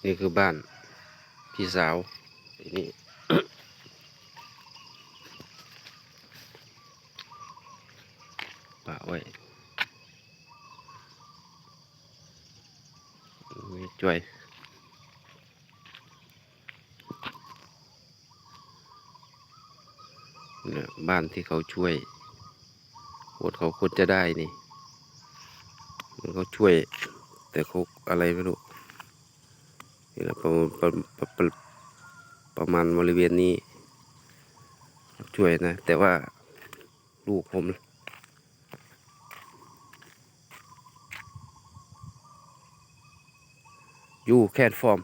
ນີ້ຄືບ້ານພີ່ສາວ ນີ້ ປະໄວ້ ມີຈ່ອຍ ເນຍ ບ້ານທີ່ເຂົາຊ່ວຍ ຄົນເຂົາຄວນຈະໄດ້ນີ້ ເຂົາຊ່ວຍ ແຕ່ເຂົາອະໄລໄມ່ຮູ້ ນີ້ລະ ປະ ປະ ປະ ປະ ປະມານບໍລິເວນນີ້ ຊ່ວຍນະ ແຕ່ວ່າລູກຜົມ You can form